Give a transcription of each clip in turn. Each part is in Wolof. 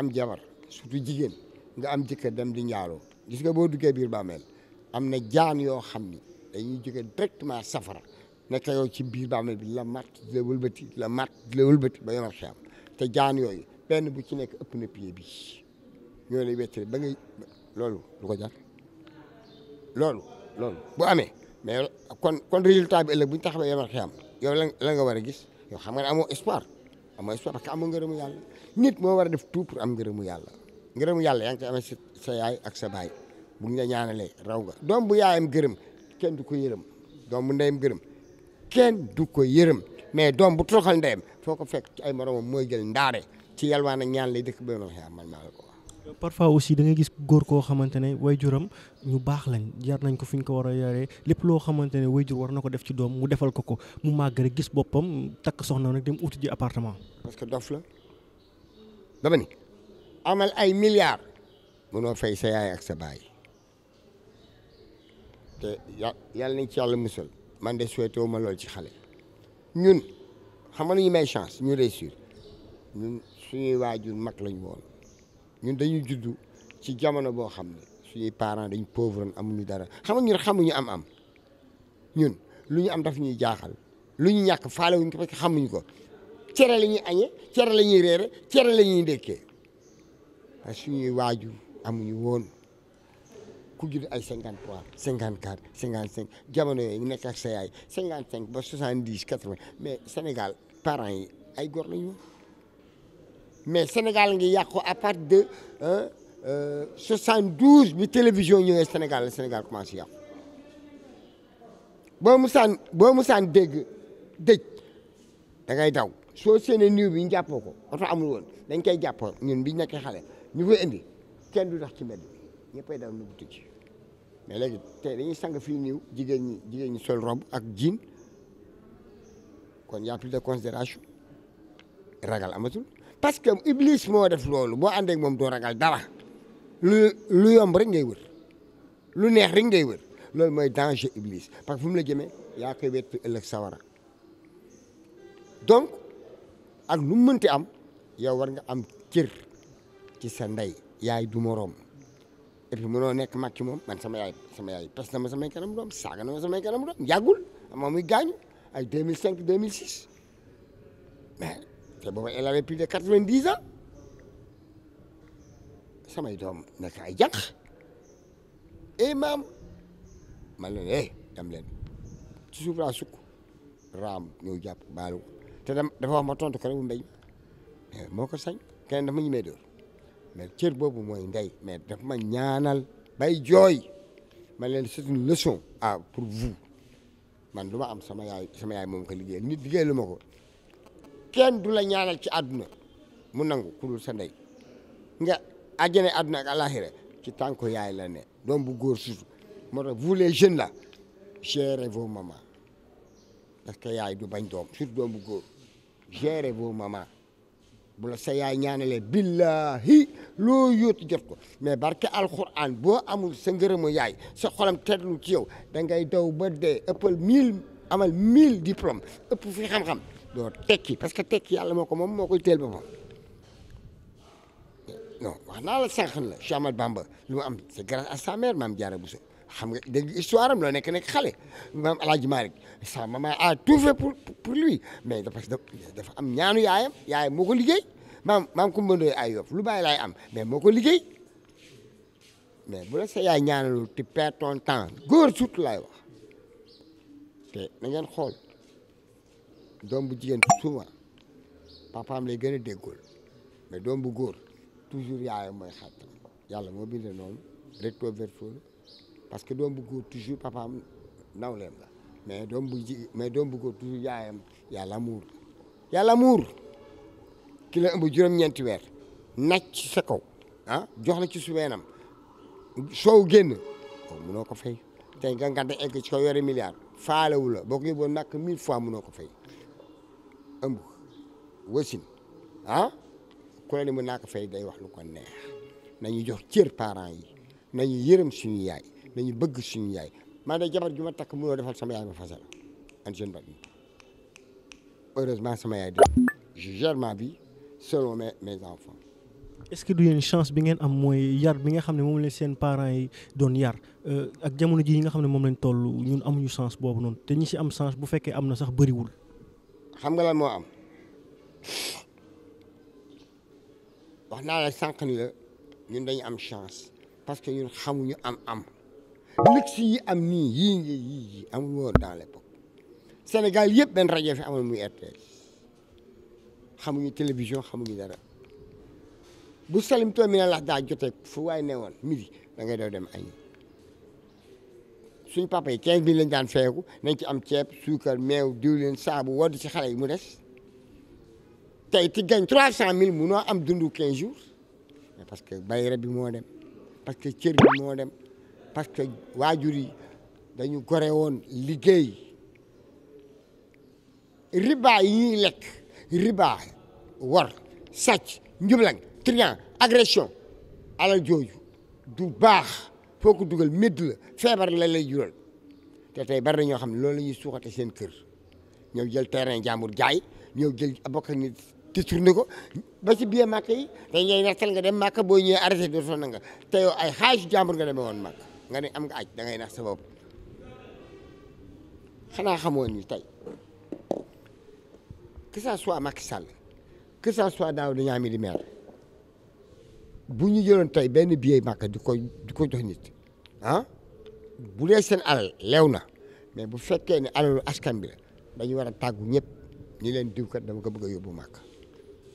am jabar surtout jigéen nga am jëkkër dem di njaaloo gis nga boo duggee biir bàmmeel am na jaan yoo xam ni dañuy jóge directement safara nekk yow ci biir bàmmeel bi la mat di la wëlbati la mat di la wëlbati ba yomal xiyam te jaan yooyu benn bu ci nekk ëpp na pied bi ñoo lay wettali ba ngay loolu du ko jar loolu bu amee mais kon résultat bi ëllëg bu ñu taxawee yomal xiyam yow la nga war a gis yow xam nga ne amoo espoir parce que amoo ngërëmu yàlla nit moo war a def tout pour am ngërëmu yàlla yaa ngi koy amee sa yaay ak sa baay bu ñu la ñaanalee raw nga doom bu yaayam gërëm kenn du ko yërëm doom bu ndeyam gërëm kenn du ko yërëm mais doom bu toroxal ndeyam foo ko fekk ci ay moromam mooy jël ndaare ci yalwaan ak ñaan lay dëkk ba yomal xiyam man maa la ko wax. parfois aussi da ngay gis góor koo xamante ne waajuram ñu baax lañ yar nañ ko fi ñu ko war a yaree lépp loo xamante ne waajur war na ko def ci doom mu defal ko mu màgg rek gis boppam takk soxna nag dem uti ji appartement. parce que dof la dama ni amal ay milliards mënoo fay sa yaay ak sa baay te yàlla nañ ci yàlla musal man de souhaité wu ma lool ci xale ñun xam nga ñu may chance ñu réussir ñun suñuy waajur mag lañ woon. ñun dañuy juddu ci jamono boo xam ne suñuy parents dañ pauvre amuñu dara xam nga ñun xamuñu am ñun lu ñu am daf ñuy jaaxal lu ñu ñàkk faale wuñ ko parce que xamuñu ko cere la ñuy añee cere la ñuy reere cere la ñuy ndekkee parce que suñuy waajur amuñu woon ku judd ay 53 54 55 jamono yooyu ñu nekk ak sa yaay 55 ba 70 80 mais Sénégal parents yi ay góor lañu woon mais Sénégal ngi yàqu à partir de 72 bi télévision ñëwee Sénégal la Sénégal commencé yàqu boo musaan dégg dëj da ngay daw soo séenee niw bi ñu jàppoo ko oto amul woon dañ koy jàppoo ñun biñ nekkee xale ñu koy indi kenn du dox ci mbedd bi ñëppay daw nu bu tëj mais léegi tey dañuy sang fii niw jigéen ñi sol robe ak jean kon y a plus de considération ragal amatul parce que Iblis moo def loolu boo àndeek moom doo ragal dara lu yomb rek ngay wër lu neex rek ngay wër loolu mooy danger Iblis parce que fu mu la jëmee yaa koy wett ëllëg sawara donc ak lu mu mënti am yow war nga am cër ci sa ndey yaay du moroom et puis mënoo nekk mag ci moom man sama yaay pes na ma samay kanam doom saaga na ma samay kanam doom yàggul moom muy gaañu ay 2005 2006 mais te booba elle avait plus de 90 ans samay doom nekk ay jànq maam man leen dem leen ci suuf laa sukk raam ñëw jàpp baalu te dafa wax ma tontu ko rek bu mbéy moo ko sañ keneen dafa ma ñemee dóor mais cër boobu mooy ndey mais dafa ma ñaanal bay jooy man leen c'est une leçon pour vous man lu ma am sama yaay moom ko liggéeyal nit liggéey lu ma ko kenn du la ñaanal ci àdduna mu nangu ku dul sa ndey nga àjjane àdduna ak àlaxira ci tànku yaay la ne doom bu góor surtout moo tax vous les jeunes là gérez vos mamans parce que yaay du bañ doom surtout doom bu góor gérez vos mamans bu la sa yaay ñaanalee billahi loo yóotu jot ko mais barke alxuraan boo amul sa ngërëmu yaay sa xolam teetlu ci yow da ngay daw ba dee ëppal 1000 diplôme ëpp fi xam-xam doo tekki parce que tekki yàlla moom moo koy teel boppam non wax naa la sànq la Cheikh Ahmadou Bamba lu mu am c'est grâce à sa mère Mame Diarra Bousso xam nga dégg histoire am loo nekk xale Maam El Hadj Malick sa maman a tout fait pour lui mais parce que dafa am ñaanu yaayam moo ko liggéey maam Coumba Ndoye ay Yoff lu bàyyi laay am mais moo ko liggéey mais bu la sa yaay ñaanalu tu perds ton temps góor surtout laay wax te na ngeen xool doom bu jigéen souvent papaam lay gën a déggool mais doom bu góor toujours yaayam mooy xaritam yàlla moo bindee noonu recto verso parce que doom bu góor toujours papaam nawleem la mais doom bu góor toujours yaayam yàlla muur ki la ëmb juróom-ñeenti weer nacc ci sa kaw jox la ci suweenam soow génn ko mënoo ko fay tey nga ngante egg ci kaw yore milliard faalewu la boo ko yóbboo nakk 1000 fois mënoo ko fay ëmb wasin ku la ni mën naa ko fay day wax lu ko neex nañu jox cër parents yi nañu yërëm suñu yaay nañu bëgg suñu yaay man de jabar ju ma takk mënoo defal sama yaay ma fasal an jeune bat heureusement sama yaay de je gère ma vie selon mes enfants est-ce que du yéen chance bi ngeen am mooy yar bi nga xam ne moom la seen parents yi doon yar ak jamono ji yi nga xam ne moom lañ toll ñun amuñu chance boobu noonu te ñi ci am chance bu fekkee am na sax bëriwul. xam nga lan moo am wax naa la sànq ni la ñun dañu am chance parce que ñun xamuñu am luxe yi am nii yii amul woon dans l'époque Sénégal yëpp benn rajo fi amoon muy RTS xamuñu télévision xamuñu dara bu salim too mi ne lax daa jotee fu waay ne woon midi da ngay doo dem añ suñ papa yi 15 000 lañ daan feeku nañ ci am ceeb suukar meew diwlin saabu wodd ci xale yi mu des tey ti gañ 300 000 munoo am dundu 15 jours mais parce que bayre bi moo dem parce que cër bi moo dem parce que waajur yi dañu gore woon liggéey riba yi ñuy lekk riba wor sàcc njublang trian agression alal jooju du baax foo ko dugal médd la feebar la lay jural te tey bari na ñoo xam ne loolu la ñuy suuxate seen kër ñëw jël terrain jàmbur jaay ñëw jël bokk ak nit détourné ko ba ci biir màkk yi dañ lay nattal nga dem màkk boo ñëwee arrêté dootoo na nga te yow ay xaalisu jàmbur nga demee woon màkk nga ne am nga aj da ngay nax sa bopp xanaa xamoon ni tey que ça soit Macky Sall que ça soit Daouda Niamey di maire bu ñu jëloon tey benn billet màkk di ko jox nit ah bu dee seen alal leew na mais bu fekkee ne alalu askan bi la dañu war a tàggu ñëpp ñi leen diw kat dama ko bëgg a yóbbu màkk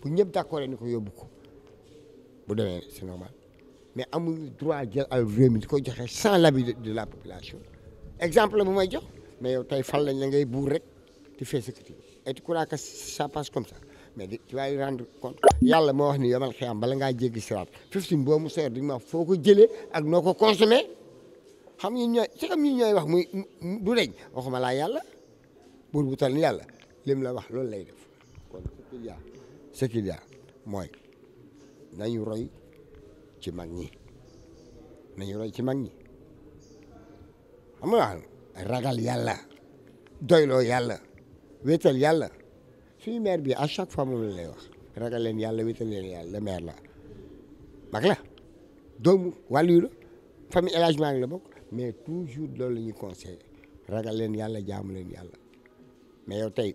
bu ñëpp d'accord ni ko yóbbu ko bu demee c'est normal mais amul droit jël alal réew mi di ko joxe sans l'avis de la population exemple bu may jox mais yow tey fal lañ la ngay buur rek tu fais ce que tu veux et tu crois que ça passe comme ça mais tu vas y rendre compte yàlla moo wax ni yomal xiyam bala ngaa jéggi siraat 15 boo mu seer di ma foo ko jëlee ak noo ko consommé xam ñu ñooy c'est comme ñu ñooy wax muy du deñ waxuma laa yàlla buur bu tal ni yàlla lim la wax loolu lay def kon ce qu'il y a mooy nañu roy ci mag ñi xam nga ragal yàlla doyloo yàlla wéetal yàlla suñu maire bi à chaque fois moom la lay wax ragal leen yàlla wéetal leen yàlla le maire la mag la doomu wàllu la famille élagement la bokk mais toujours loolu la ñuy conseillé ragal leen yàlla jaamu leen yàlla mais yow tey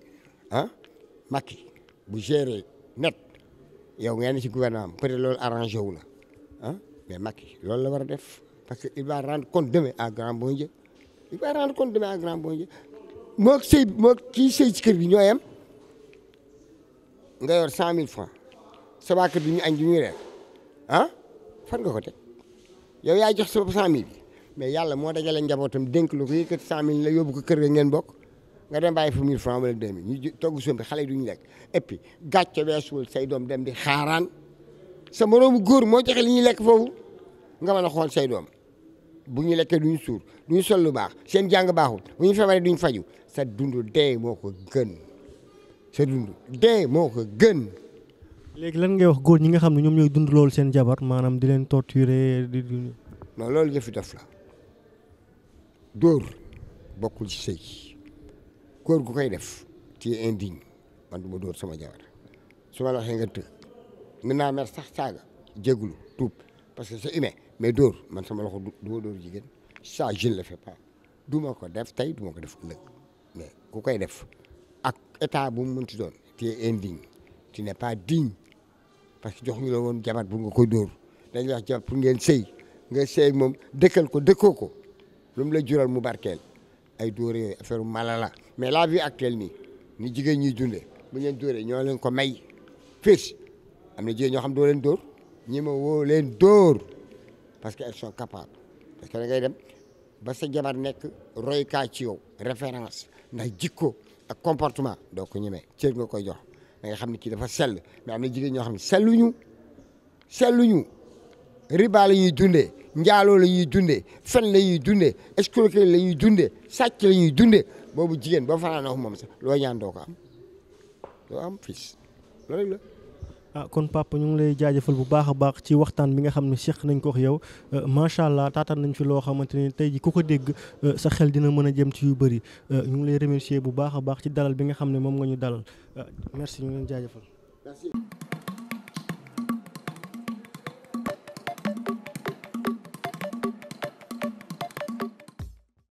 Macky bu gérer net yow ngeen ci gouvernement peut-être loolu arrangé wu la mais Macky loolu la war a def parce que il va rendre compte demain à grand bon Dieu moo kii sëy ci kër bi ñooy am nga yor 100 000 francs sa waa kër bi ñu añ du ñu reer fan nga ko teg yow yaa jox sa 100 000 bi mais yàlla moo dajale njabootam dénk lu ko yëkkati 100 000 la yóbbu ko kër ga ngeen bokk nga dem bàyyi fa 1000 francs wala 2000 ñu togg sombi xale yi duñu lekk et puis gàcce weesuwul say doom dem di xaaraan sa moroomu góor moo joxe li ñuy lekk foofu nga mën a xool say doom bu ñu lekkee duñu suur duñu sol lu baax seen jàng baaxul bu ñu feebaree duñu faju sa dund dee moo ko gën léegi lan ngay wax góor ñi nga xam ne ñoom ñooy dund loolu seen jabar maanaam di leen torturer non loolu jëfi def la dóor bokkul ci sëy góor gu koy def ci indigne man du ma dóor sama jabar su ma la waxee nga të mën naa mer sax saaga jégalu tuub parce que c'est humain mais dóor man sama loxo du ma dóor jigéen ça je ne le fais pas du ma ko def tey du ma ko def ëllëg mais ku koy def ak état bu mu mënti doon tu es indigne tu n'es pas digne parce que jox ñu la woon jabar bu nga koy dóor dañ wax jabar pour ngeen sëy nga sëy ak moom dëkkal ko dëkkoo ko lu mu la jural mu barkeel ay dóor yooyu affaire mala la mais la vie actuelle nii ni jigéen ñuy dundee bu ñu leen dóoree ñoo leen ko may fii am na jigéen ñoo xam doo leen dóor ñi ma woo leen dóor parce que elles sont capables parce que da ngay dem ba sa jabar nekk royukaay ci yow référence ndax jikko ak comportement doo ko ñemee cër nga koy jox da nga xam ne kii dafa sell mais am na jigéen ñoo xam ne selluñu riba la ñuy dundee njaaloo la ñuy dundee fen la ñuy dundee escroquerie la ñuy dundee sàcc la ñuy dundee boobu jigéen boo fanaanoo moom sax loo ñaan doo ko am fils loolu la. kon papa ñu ngi lay jaajëfal bu baax a baax ci waxtaan bi nga xam ne seq nañ ko wax yow macha allah taataan nañ fi loo xamante ne tey ji ku ko dégg sa xel dina mën a jëm ci yu bëri ñu ngi lay remercier bu baax a baax ci dalal bi nga xam ne moom nga ñu dalal merci ñu ngi leen jaajëfal. Merci.